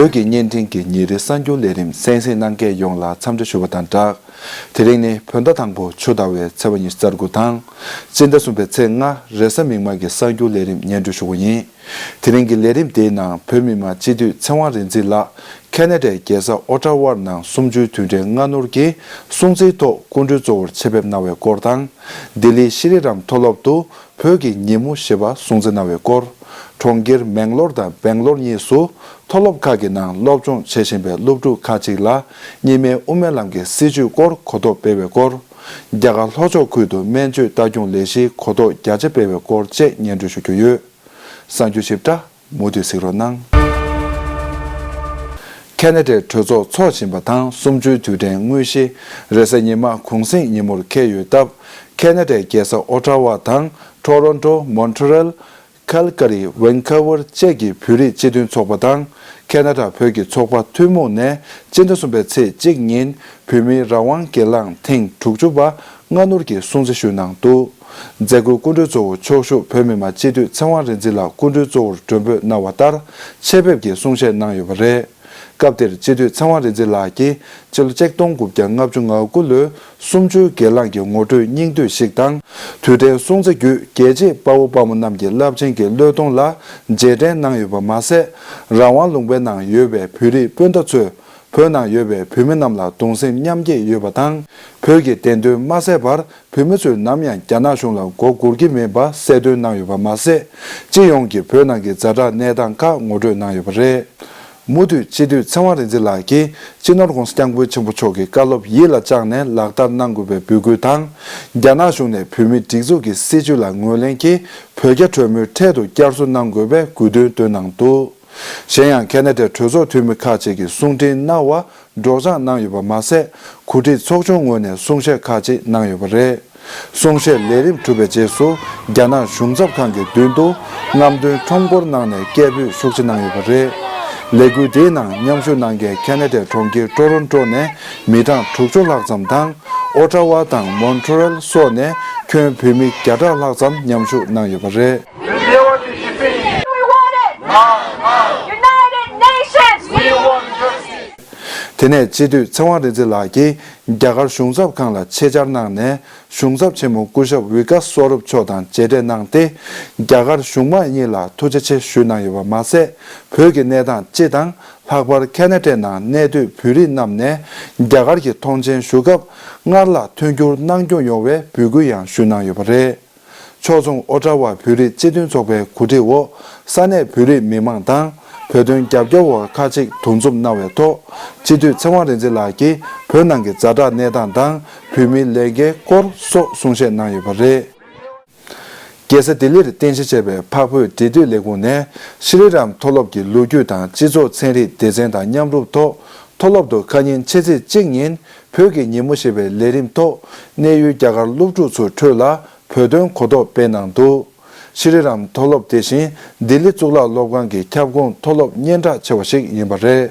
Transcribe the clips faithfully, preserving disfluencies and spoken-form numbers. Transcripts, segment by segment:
བོད་ཀྱི་བརྙན་འཕྲིན་གྱི་ཉིན་རེའི་གསར་འགྱུར་ལས་རིམ་གསན་གཟིགས་གནང་མཁན་ཡོངས་ལ་འཚམས་འདྲི་ཞུ་བ་དང་སྦྲགས། དེ་རིང་ནི་བོད་ཟླ་དང་པོ་ཆུ་ཟླ་བའི་ཚེས་པ་ཉི་ཤུ་རྩ་དགུ་དང་། སྤྱི་ཟླ་གསུམ་པའི་ཚེས་ལྔ་རེས་གཟའ་མིག་དམར་གྱི་གསར་འགྱུར་ལས་རིམ་སྙན་སྒྲོན་ཞུ་གི་ཡིན། དེ་རིང་གི་ལས་རིམ་དེའི་ནང་བོད་མི་མང་སྤྱི་འཐུས་ཚེ་དབང་རིག་འཛིན་ལགས་ཁེ་ན་ཌའི་རྒྱལ་ས་ཨོ་ཊ་ཝར་ནང་གསུམ་བཅུའི་དུས་དྲན་སྔ་སྣུར་གྱི་སྲུང་བརྩིའི་ཐོག་སྐུ་མགྲོན་གཙོ་བོར་ཆེད་ཕེབས་གནང་བའི་སྐོར་དང་། ལྡི་ལིའི་ཤྲི་རམ་མཐོ་སློབ་ཏུ་བོད་ཀྱི་ཉིན་མོ་ཞེས་པ་སྲུང་བརྩི་གནང་བའི་སྐོར། གྲོང་ཁྱེར་མེང་ལོར་དང་སྦེང་ལོར་གཉིས་སུ་མཐོ་སློབ་ཁག་གི་ནང་སློབ་སྦྱོང་བྱེད་བཞིན་པའི་སློབ་ཕྲུག་ཁག་ཅིག་ལ་གཉིས་སྨན་དབུ་མའི་ལམ་གྱི་སྲིད་བྱུས་སྐོར་གོ་རྟོགས་སྤེལ་བའི་སྐོར། རྒྱ་གར་ལྷོ་ཕྱོགས་ཁུལ་དུ་སྨན་བཅོས་ལྟ་སྐྱོང་ལས་གཞིའི་གོ་རྟོགས་རྒྱ་ཆེ་སྤེལ་བའི་སྐོར་བཅས་སྙན་སྒྲོན་ཞུ་རྒྱུ་ཡོད། གསར་འགྱུར་ཞིབ་ཕྲ་མུ་མཐུད་གཟིགས་རོགས་གནང་། ཁེ་ན་ཌའི་གྲོས་ཚོགས་འཚོགས་བཞིན་པ་དང་གསུམ་བཅུའི་དུས་དྲན་དངོས་གཞི་རེས་གཟའ་ཉི་མ་གུང་གསེང་ཉིན་མོར་འཁེལ་ཡོད་སྟབས། ཁེ་ན་ཌའི་རྒྱལ་ས་ཨོ་ཊ་ཝ་དང་ཊོ་རོན་ཊོ། མོན་ཊི་རེལ། ཁལ་ཀ་རི། ཝན་ཁུ་ཝར་བཅས་ཀྱི་བོད་རིགས་སྤྱི་མཐུན་ཚོགས་པ་དང་། ཁེ་ན་ཌ་བོད་ཀྱི་ཚོགས་པ་ཐུན་མོང་ནས་སྤྱི་ཟླ་གསུམ་པའི་ཚེས་གཅིག་ཉིན་བོད་མིའི་རང་དབང་སྒེར་ལངས་ཐེངས་དྲུག་ཅུ་པ་སྔ་སྣུར་གྱིས་སྲུང་བརྩི་ཞུས་གནང་འདུག། མཛད་སྒོའི་སྐུ་མགྲོན་གཙོ་བོ་ཕྱོགས་བཞུགས་བོད་མི་མང་སྤྱི་འཐུས་ཚེ་དབང་རིག་འཛིན་ལགས་སྐུ་མགྲོན་གཙོ་བོར་མགྲོན་འབོད་གནང་བ་ལྟར་ཆེད་ཕེབས་ཀྱིས་གསུང་བཤད་གནང་ཡོད་པ་རེད། སྐབས་དེར་སྤྱི་འཐུས་ཚེ་དབང་རིག་འཛིན་ལགས་ཀྱིས་ཕྱི་ལོ་ཆིག་སྟོང་དགུ་བརྒྱ་ལྔ་བཅུ་ང་དགུ་ལོའི་གསུམ་བཅུའི་སྒེར་ལངས་ཀྱི་ངོ་སྤྲོད་སྙིང་བསྡུས་ཤིག་དང་། དུས་དྲན་སྲུང་བརྩི་བརྒྱུད་རྒྱལ་གཅེས་དཔའ་བོ་དཔའ་མོ་རྣམས་ཀྱི་རླབས་ཆེན་གྱི་བློས་གཏོང་ལ་རྗེས་དྲན་གནང་ཡོད་པ་མ་ཟད། རང་དབང་ལུང་པའི་ནང་ཡོད་པའི་བོད་རིགས་སྤུན་ཟླ་ཚོས་བོད་ནང་ཡོད་པའི་བོད་མི་རྣམས་ལ་གདུང་སེམས་མཉམ་སྐྱེད་ཡོད་པ་དང་། བོད་ཀྱི་བདེན་དོན་མ་ཟད་པར་བོད་མི་ཚོས་ནམ་ཡང་རྒྱ་ནག་གཞུང་ལ་མགོ་སྒུར་གྱི་མིན་པ་གསལ་སྟོན་གནང་ཡོད་པ་མ་ཟད། སྤྱི་ཡོངས་ཀྱི་བོད་ནང་གི་ཛ་དྲག་གནས་སྟངས་ཁག་ངོ་སྤྲོད་གནང་ཡོད་པ་རེད། མུ་མཐུད་སྤྱི་འཐུས་ཚེ་དབང་རིག་འཛིན་ལགས་ཀྱིས་སྤྱི་ནོར་༸གོང་ས་༸སྐྱབས་མགོན་ཆེན་པོ་མཆོག་གི་བཀའ་སློབ་ཡིད་ལ་བཅངས་ནས་ལག་བསྟར་གནང་དགོས་པའི་འབོད་སྐུལ་དང་། རྒྱ་ནག་གཞུང་ནས་བོད་མིའི་སྒྲིག་འཛུགས་ཀྱི་སྲིད་བྱུས་ལ་ངོས་ལེན་གྱིས་བོད་རྒྱ་གྲོས་མོལ་འཕྲལ་དུ་བསྐྱར་གསོ་གནང་དགོས་པའི་དགོས་འདུན་བཏོན་གནང་འདུག། གཞན་ཡང་ཁེ་ན་ཌའི་གྲོས་ཚོགས་འཐུས་མི་ཁག་ཅིག་གིས་གསུང་འཕྲིན་གནང་བ་སྒྲོག་སྦྱང་གནང་ཡོད་པ་མ་ཟད། གོ་སྒྲིག་ཚོགས་ཆུང་ངོས་ནས་གསུང་བཤད་ཁག་ཅིག་གནང་ཡོད་པ་རེད། གསུང་བཤད་ལས་རིམ་གྲུབ་པའི་རྗེས་སུ་རྒྱ་ནག་གཞུང་ཚབ་ཁང་གི་མདུན་དུ་རྔམ་སྟོན་ཁྲོམ་སྐོར་གནང་ནས་སྐད་འབོད་ཤུགས་ཆེ་གནང་ཡོད་པ་རེད། ལས་འགུལ་དེའི་ནང་མཉམ་ཞུགས་གནང་མཁན་ཁེ་ན་ཌའི་གྲོང་ཁྱེར་ཊོ་རོན་ཊོ་ནས་མི་གྲངས་དྲུག་ཅུ་ལྷག་ཙམ་དང་། ཨོ་ཊ་ཝ་དང་མོན་ཊི་རེལ་སོགས་ནས་ཁྱོན་བོད་མི་བརྒྱ་ཕྲག་ལྷག་ཙམ་མཉམ་ཞུགས་གནང་ཡོད་པ་རེད། We want it! United Nations! We want justice! དེ་ནས་སྤྱི་འཐུས་ཚེ་དབང་རིག་འཛིན་ལགས་ཀྱིས་རྒྱ་གར་གཞུང་ཚབ་ཁང་ལ་ཆེད་བཅར་གནང་ནས། གཞུང་ཚབ་ཆེན་མོ་སྐུ་ཞབས་ཝི་ཀཱ་སོ་རབ་མཆོག་དང་མཇལ་འཕྲད་གནང་སྟེ། རྒྱ་གར་གཞུང་མང་གཉིས་ལ་ཐུགས་རྗེ་ཆེ་ཞུས་གནང་ཡོད་པ་མ་ཟད། བོད་ཀྱི་གནས་སྟངས་སྤྱི་དང་། ལྷག་པར་ཁེ་ན་ཌའི་ནང་གནས་སྡོད་བོད་རིགས་རྣམས་ནས་རྒྱ་གར་གྱི་མཐོང་མཆན་ཞུ་སྐབས། སྔར་ལྷག་མཐུན་འགྱུར་གནང་སྐྱོང་ཡོང་བའི་འབོད་སྐུལ་ཡང་ཞུས་གནང་ཡོད་པ་རེད། ཕྱོགས་མཚུངས་ཨོ་ཊ་ཝ་བོད་རིགས་སྤྱི་མཐུན་ཚོགས་པའི་གོ་སྒྲིག་འོག་ས་གནས་བོད་རིགས་མི་མང་དང་། བོད་དོན་རྒྱབ་སྐྱོར་བ་ཁག་ཅིག་འདུ་འཛོམས་གནང་བའི་ཐོག་སྤྱི་འཐུས་ཚེ་དབང་རིག་འཛིན་ལགས་ཀྱིས་བོད་ནང་གི་ཛ་དྲག་གནས་སྟངས་དང་། བོད་མིའི་ལས་འགན་སྐོར་སོགས་གསུང་བཤད་གནང་ཡོད་པ་རེད། རྒྱལ་ས་ལྡི་ལིར་རྟེན་གཞི་བྱས་པའི་འཕགས་བོད་འབྲེལ་མཐུད་ལས་ཁུངས་ནས་ཤྲི་རམ་མཐོ་སློབ་ཀྱི་ལོ་རྒྱུས་དང་སྤྱི་ཚོགས་ཚན་རིག་སྡེ་ཚན་དང་མཉམ་རུབ་ཐོག་མཐོ་སློབ་ཏུ་ཁ་ཉིན་ཕྱི་ཚེས་གཅིག་ཉིན་བོད་ཀྱི་ཉིན་མོ་ཞེས་པའི་ལས་རིམ་ཐོག་གནས་ཡུལ་རྒྱ་གར་སློབ་ཕྲུག་ཚོའི་ཁྲོད་ལ་བོད་དོན་གོ་རྟོགས་སྤེལ་གནང་འདུག། ཤྲི་རམ་མཐོ་སློབ་དེ་བཞིན་ལྡི་ལི་གཙུག་ལག་སློབ་ཁང་གི་ཁྱབ་ཁོངས་མཐོ་སློབ་སྙན་གྲགས་ཆེ་བ་ཞིག་ཡིན་པ་རེད།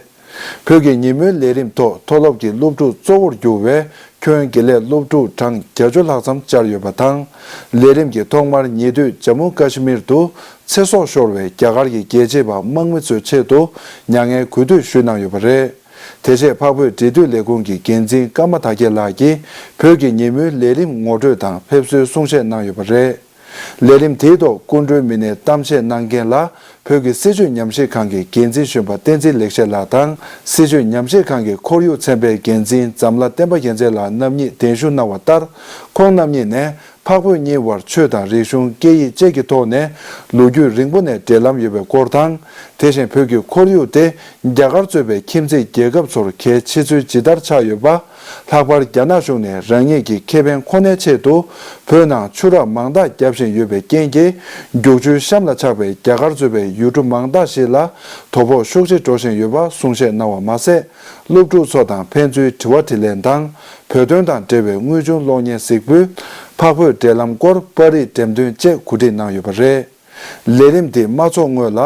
བོད་ཀྱི་ཉིན་མོའི་ལས་རིམ་ཐོག་མཐོ་སློབ་ཀྱི་སློབ་ཕྲུག་གཙོ་བོར་གྱུར་བའི་ཁྱོན་དགེ་ལས་སློབ་ཕྲུག་གྲངས་བརྒྱད་ཅུ་ལྷག་ཙམ་བཅར་ཡོད་པ་དང་། ལས་རིམ་གྱི་ཐོག་མར་ཉེ་དུས་ཇམ་མུ་ཀ་ཤི་མིར་དུ་ཚེ་སྲོག་ཤོར་བའི་རྒྱ་གར་གྱི་རྒྱལ་གཅེས་པ་དམག་མི་ཚོའི་ཆེད་དུ་མྱ་ངན་གུས་འདུད་ཞུས་གནང་ཡོད་པ་རེད། དེ་རྗེས་འཕགས་བོད་འབྲེལ་མཐུད་ལས་ཁུངས་ཀྱི་འགན་འཛིན་ཀརྨ་དར་རྒྱས་ལགས་ཀྱིས་བོད་ཀྱི་ཉིན་མོའི་ལས་རིམ་ངོ་སྤྲོད་དང་ཕེབས་བསུའི་གསུང་བཤད་གནང་ཡོད་པ་རེད། ལས་རིམ་དེའི་ཐོག་སྐུ་མགྲོན་མི་སྣའི་གཏམ་བཤད་གནང་མཁན་ལ་བོད་ཀྱི་སྲིད་བྱུས་ཉམས་ཞིབ་ཁང་གི་འགན་འཛིན་གཞོན་པ་བསྟན་འཛིན་ལེགས་བཤད་ལགས་དང་། སྲིད་བྱུས་ཉམས་ཞིབ་ཁང་གི་ཁོར་ཡུག་ཚན་པའི་འགན་འཛིན་འཛམ་ལྷ་བསྟན་པ་རྒྱལ་མཚན་ལགས་རྣམ་གཉིས་གདན་ཞུ་གནང་བ་ལྟར། ཁོང་རྣམ་གཉིས་ནས་འཕགས་བོད་གཉིས་དབར་ཆོས་དང་རིག་གཞུང་སྐད་ཡིག་བཅས་ཀྱི་ཐོག་ནས་ལོ་རྒྱུས་རིང་པོ་ནས་འབྲེལ་ལམ་ཡོད་པའི་སྐོར་དང་། དེ་བཞིན་བོད་ཀྱི་ཁོར་ཡུག་དེ་རྒྱ་གར་གཙོས་པའི་ཁྱིམ་མཚེས་རྒྱལ་ཁབ་ཚོར་གལ་ཆེ་ཚུལ་ཇི་ལྟར་ཆགས་ཡོད་པ། ལྷག་པར་རྒྱ་ནག་གཞུང་ནས་རང་ཉིད་ཀྱི་ཁེ་ཕན་ཁོ་ནའི་ཆེད་དུ་བོད་ནང་ཆུ་རགས་མང་དག་བརྒྱབ་བཞིན་ཡོད་པའི་རྐྱེན་གྱིས། རྒྱུག་ཆུའི་གཤམ་ལ་ཆགས་པའི་རྒྱ་གར་གཙོས་པའི་ཡུལ་གྲུ་མང་དག་ཞིག་ལ་དོ་ཕོག་ཤུགས་ཆེ་འགྲོ་བཞིན་ཡོད་པ་གསུང་བཤད་གནང་བ་མ་ཟད། སློབ་ཕྲུག་ཚོ་དང་ཕན་ཚུན་དྲི་བ་དྲིས་ལན་དང་། བོད་དོན་དང་འབྲེལ་བའི་དངོས་བྱུང་གློག་བརྙན་གཟིགས་འབུལ། འཕགས་བོད་འབྲེལ་ལམ་སྐོར་པར་རིས་འགྲེམས་སྟོན་བཅས་གོ་སྒྲིག་གནང་ཡོད་པ་རེད། ལས་རིམ་འདི་མ་འཚོགས་སྔོན་ལ་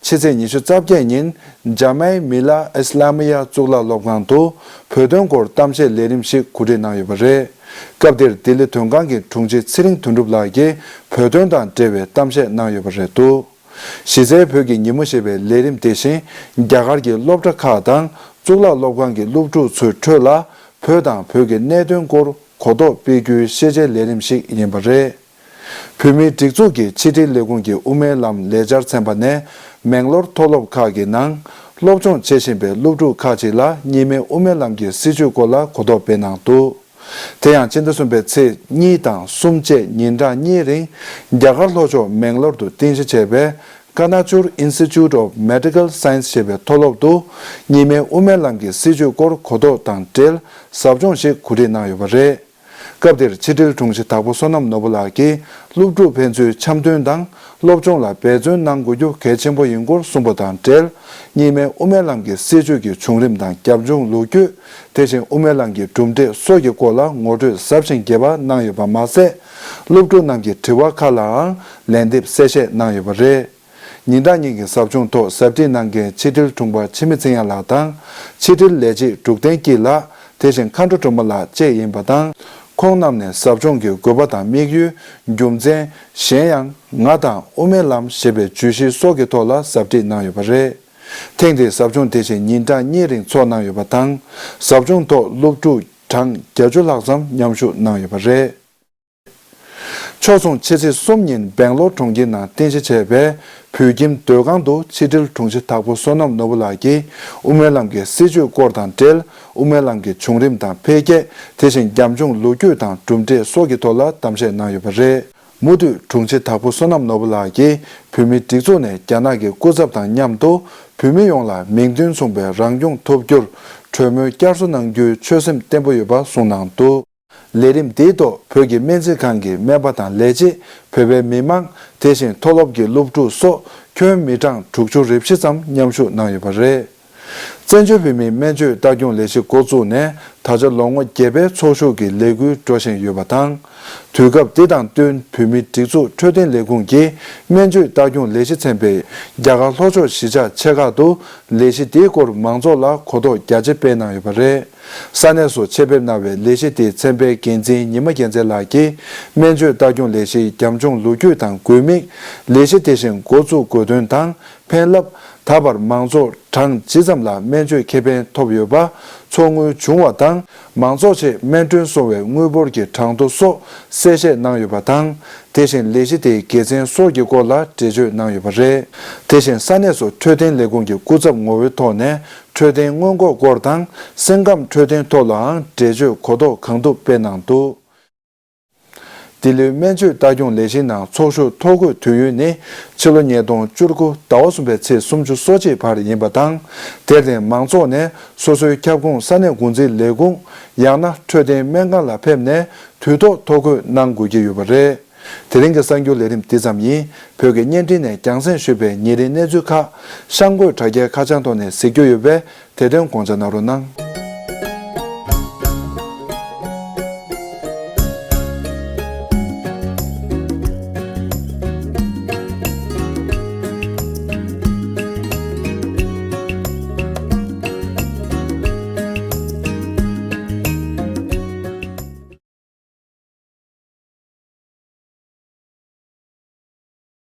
ཕྱི་ཚེས་ཉི་ཤུ་རྩ་བརྒྱད་ཉིན་ཇ་མའི་མི་ལ་ཨི་སི་ལ་མི་ཡ་གཙུག་ལག་སློབ་ཁང་དུ་བོད་དོན་སྐོར་གཏམ་བཤད་ལས་རིམ་ཞིག་གོ་སྒྲིག་གནང་ཡོད་པ་རེད། སྐབས་དེར་ལྡི་ལི་དོན་ཁང་གི་དྲུང་ཆེ་ཚེ་རིང་དོན་གྲུབ་ལགས་ཀྱིས་བོད་དོན་དང་འབྲེལ་བའི་གཏམ་བཤད་གནང་ཡོད་པ་རེད་འདུག། གཞི་རྩའི་བོད་ཀྱི་ཉིན་མོ་ཞེས་པའི་ལས་རིམ་དེ་བཞིན་རྒྱ་གར་གྱི་སློབ་གྲྭ་ཁག་དང་གཙུག་ལག་སློབ་ཁང་གི་སློབ་ཕྲུག་ཚོའི་ཁྲོད་ལ་བོད་དང་བོད་ཀྱི་གནད་དོན་སྐོར་གོ་རྟོགས་སྤེལ་རྒྱུའི་ཤེས་བྱའི་ལས་རིམ་ཞིག་ཡིན་པ་རེད། བོད་མིའི་སྒྲིག་འཛུགས་ཀྱི་ཕྱི་དྲིལ་ལས་ཁུངས་ཀྱི་དབུ་མའི་ལམ་ལས་འཆར་ཚན་པ་ནས་མེང་ལོར་མཐོ་སློབ་ཁག་གི་ནང་སློབ་སྦྱོང་བྱེད་བཞིན་པའི་སློབ་ཕྲུག་ཁག་ཅིག་ལ་གཉིས་སྨན་དབུ་མའི་ལམ་གྱི་སྲིད་བྱུས་སྐོར་ལ་གོ་རྟོགས་སྤེལ་གནང་འདུག་དེ་ཡང་སྤྱི་ཟླ་གསུམ་པའི་ཚེས་གཉིས་དང་གསུམ་བཅས་ཉིན་གྲངས་གཉིས་རིང་རྒྱ་གར་ལྷོ་ཕྱོགས་མེང་ལོར་དུ་རྟེན་གཞི་བྱས་པའི་Kanachur Institute of Medical Science ཞེས་པའི་མཐོ་སློབ་ཏུ་གཉིས་སྨན་དབུ་མའི་ལམ་གྱི་སྲིད་བྱུས་སྐོར་གོ་རྟོགས་དང་འབྲེལ་ཟབ་སྦྱོང་ཞིག་གོ་སྒྲིག་གནང་ཡོད་པ་རེད། སྐབས་དེར་ཕྱི་དྲིལ་དྲུང་ཆེ་དྭགས་པོ་བསོད་ནམས་ནོར་བུ་ལགས་ཀྱིས་སློབ་ཕྲུག་ཕན་ཚུན་འཆམ་མཐུན་དང་སློབ་སྦྱོང་ལ་འབད་བརྩོན་གནང་དགོས་རྒྱུ་གལ་ཆེན་པོ་ཡིན་སྐོར་གསུངས་པ་དང་འབྲེལ། གཉིས་སྨན་དབུ་མའི་ལམ་གྱི་སྲིད་བྱུས་ཀྱི་བྱུང་རིམ་དང་རྒྱབ་ལྗོངས་ལོ་རྒྱུས། དེ་བཞིན་དབུ་མའི་ལམ་གྱི་གྲུབ་འབྲས་སོགས་ཀྱི་སྐོར་ལ་ངོ་སྤྲོད་ཟབ་ཅིང་རྒྱས་པ་གནང་ཡོད་པ་མ་ཟད། སློབ་ཕྲུག་རྣམས་ཀྱི་དྲི་བ་ཁག་ལའང་ལན་འདེབས་གསལ་བཤད་གནང་ཡོད་པ་རེད། ཉིན་གྲངས་གཉིས་ཀྱི་ཟབ་སྦྱོང་ཐོག་ཟབ་ཁྲིད་གནང་མཁན་ཕྱི་དྲིལ་དྲུང་པ་འཆི་མེད་ཚེ་དབྱངས་ལགས་དང་། ཕྱི་དྲིལ་ལས་བྱེད་འབྲུག་བསྟན་སྐྱིད་ལགས། དེ་བཞིན་མཁའ་འགྲོ་སྒྲོལ་མ་ལགས་བཅས་ཡིན་པ་དང་། ཁོང་རྣམས་ནས་ཟབ་སྦྱོང་གི་དགོས་པ་དང་དམིགས་ཡུལ། རྒྱུ་མཚན། གཞན་ཡང་། ང་དང་དབུ་མའི་ལམ་ཞེས་པའི་བརྗོད་གཞི་སོགས་ཀྱི་ཐོག་ལ་ཟབ་ཁྲིད་གནང་ཡོད་པ་རེད། ཐེངས་འདིའི་ཟབ་སྦྱོང་དེ་བཞིན་ཉིན་གྲངས་གཉིས་རིང་ཚོགས་གནང་ཡོད་པ་དང་། ཟབ་སྦྱོང་ཐོག་སློབ་ཕྲུག་གྲངས་བརྒྱད་ཅུ་ལྷག་ཙམ་མཉམ་ཞུགས་གནང་ཡོད་པ་རེད། ཕྱོགས་མཚུངས་ཕྱི་ཚེས་གསུམ་ཉིན་སྦེང་ལོར་གྲོང་ཁྱེར་ནང་རྟེན་གཞི་བྱས་པའི་བོད་ཁྱིམ་སྡོད་ཁང་དུ་ཕྱི་དྲིལ་དྲུང་ཆེ་དྭགས་པོ་བསོད་ནམས་ནོར་བུ་ལགས་ཀྱིས་དབུ་མའི་ལམ་གྱི་སྲིད་བྱུས་སྐོར་དང་འབྲེལ། དབུ་མའི་ལམ་གྱི་བྱུང་རིམ་དང་འཕེལ་རྒྱས། དེ་བཞིན་རྒྱབ་ལྗོངས་ལོ་རྒྱུས་དང་གྲུབ་འབྲས་སོགས་ཀྱི་ཐོག་ལ་གཏམ་བཤད་གནང་ཡོད་པ་རེད། མུ་མཐུད་དྲུང་ཆེ་དྭགས་པོ་བསོད་ནམས་ནོར་བུ་ལགས་ཀྱིས་བོད་མིའི་སྒྲིག་འཛུགས་ནས་རྒྱ་ནག་གི་སྐུ་ཚབ་དང་མཉམ་དུ་བོད་མི་ཡོངས་ལ་མིང་དོན་མཚུངས་པའི་རང་སྐྱོང་ཐོབ་རྒྱུར་གྲོས་མོལ་བསྐྱར་གསོ་གནང་རྒྱུའི་ཆོད་སེམས་བརྟན་པོ་ཡོད་པ་གསུངས་གནང་འདུག་ལས་རིམ་འདིའི་ཐོག་བོད་ཀྱི་སྨན་རྩིས་ཁང་གི་སྨན་པ་དང་ལས་བྱེད། བོད་པའི་མི་མང་། དེ་བཞིན་མཐོ་སློབ་ཀྱི་སློབ་ཕྲུག་སོགས་ཁྱོན་མི་གྲངས་དྲུག་ཅུ་རེ་བཞི་ཙམ་མཉམ་ཞུགས་གནང་ཡོད་པ་རེད། བཙན་བྱོལ་བོད་མིའི་སྨན་བཅོས་ལྟ་སྐྱོང་ལས་གཞི་འགོ་བཙུགས་ནས་ད་ཆ་ལོ་ངོ་བརྒྱད་པའི་ཚོགས་ཞུགས་ཀྱི་ལས་འགུལ་འགྲོ་བཞིན་ཡོད་པ་དང་། དུས་སྐབས་འདི་དང་བསྟུན་བོད་མིའི་སྒྲིག་འཛུགས་འཕྲོད་བསྟེན་ལས་ཁུངས་ཀྱིས་སྨན་བཅོས་ལྟ་སྐྱོང་ལས་གཞི་ཚན་པས་རྒྱ་གར་ལྷོ་ཕྱོགས་གཞིས་ཆགས་ཆེ་ཁག་ཏུ་ལས་གཞི་དེའི་སྐོར་མང་ཚོགས་ལ་གོ་རྟོགས་རྒྱ་ཆེ་སྤེལ་གནང་ཡོད་པ་རེད། ས་གནས་སུ་ཆེད་ཕེབས་གནང་བའི་ལས་གཞི་དེའི་ཚན་པའི་འགན་འཛིན་ཉི་མ་རྒྱལ་མཚན་ལགས་ཀྱིས་སྨན་བཅོས་ལྟ་སྐྱོང་ལས་གཞིའི་རྒྱབ་ལྗོངས་ལོ་རྒྱུས་དང་དགོས་དམིགས། ལས་གཞི་དེ་བཞིན་འགོ་འཛུགས་དགོས་དོན་དང་ཕན་རླབས། ད་བར་མང་ཚོགས་གྲངས་ཇི་ཙམ་ལ་སྨན་བཅོས་ཁེ་ཕན་ཐོབ་ཡོད་པ། ཚོགས་དངུལ་བྱུང་བ་དང་མང་ཚོགས་ཆེད་སྨན་གྲོན་སོང་བའི་དངུལ་འབོར་གྱི་གྲངས་ཐོ་སོགས་གསལ་བཤད་གནང་ཡོད་པ་དང་། དེ་བཞིན་ལས་གཞི་དེའི་དགེ་མཚན་སོགས་ཀྱི་སྐོར་ལ་འགྲེལ་བརྗོད་གནང་ཡོད་པ་རེད། དེ་བཞིན་ས་གནས་སུ་འཕྲོད་བསྟེན་ལས་ཁུངས་ཀྱི་སྐུ་ཚབ་ངོ་བོའི་ཐོག་ནས་འཕྲོད་བསྟེན་སྔོན་འགོག་སྐོར་དང་སེམས་ཁམས་འཕྲོད་བསྟེན་ཐོག་ལའང་འགྲེལ་བརྗོད་གོ་རྟོགས་གང་ཐུབ་སྤེལ་གནང་འདུག་འདི་ལོའི་སྨན་བཅོས་ལྟ་སྐྱོང་ལས་གཞིའི་ནང་ཚོགས་ཞུགས་ཐོ་འགོད་དུས་ཡུན་ནི་ཕྱི་ལོ་ཉིས་སྟོང་བཅུ་དགུ་ཟླ་བ་གསུམ་པའི་ཚེས་སུམ་ཅུ་སོ་གཅིག་བར་ཡིན་པ་དང་། དེར་བརྟེན་མང་ཚོགས་ནས་སོ་སོའི་ཁྱབ་ཁོངས་ས་གནས་འགོ་འཛིན་ལས་ཁུངས། ཡང་ན་འཕྲོད་བསྟེན་སྨན་ཁང་ལ་ཕེབས་ནས་དུས་ཐོག་ཐོ་འགོད་གནང་དགོས་ཀྱི་ཡོད་པ་རེད། དེ་རིང་གི་གསར་འགྱུར་ལས་རིམ་འདི་ཙམ་ཡིན། བོད་ཀྱི་བརྙན་འཕྲིན་ནས་རྒྱང་སྲིང་ཞུས་པའི་ཉིན་རེའི་གནས་ཚུལ་ཁག་གཤམ་འཁོད་དྲ་རྒྱའི་ཁ་བྱང་ཐོག་ནས་གཟིགས་རྒྱུ་ཡོད་པས་དེ་དོན་དགོངས་འཇགས་གནང་རོགས་གནང་།